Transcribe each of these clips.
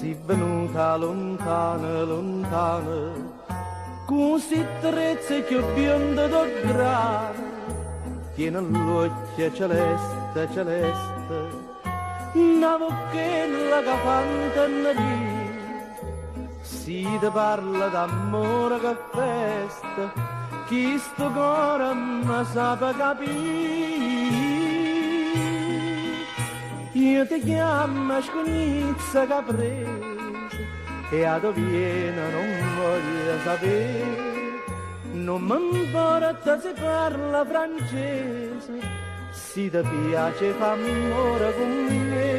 Si venuta 'a luntano, luntano, cu 'sti ttrezze cchiù bionde d' 'o ggrano, tiene ll'uocchie celeste, celeste, na vucchella ca fa 'ntennerì. Si te parla d'ammore che festa, chistu core me sape capì. Io te chiammo scugnizza caprese e 'a do viene nun voglio sapè. Nun me 'mporta si parla francese, si te piace fa ammore cu me.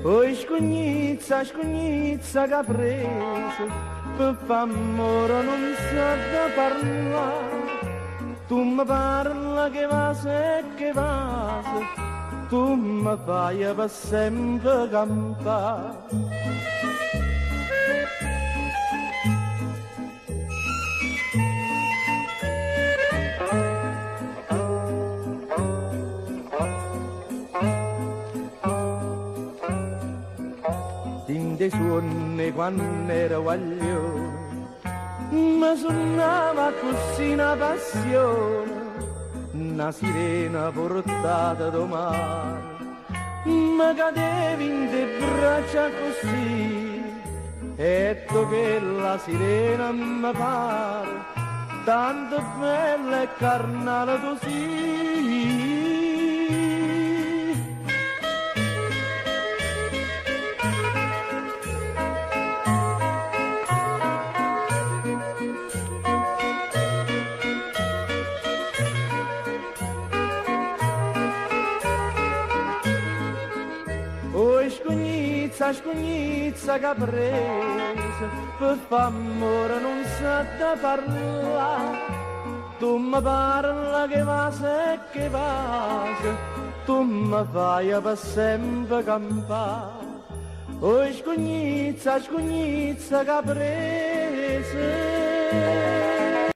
Oi scugnizza, scugnizza caprese, pe fa ammore nun s'adda parlà. Tu me parla che vase e che vase, tu me faje pe sempe campà. Dint' 'e suonne quann'ero guaglione Me sunnava accussì na passione, na sirena purtata d' 'o mare. Me cadeva 'int' 'e braccia accussì, e tu chella sirena me pare, tanto bella e carnale tu sì. Oi scugnizza, scugnizza caprese, pe fa ammore nun s'adda parlà. Tu me parla che vase e che vase, tu me faje pe sempe campà. Oi scugnizza, scugnizza caprese.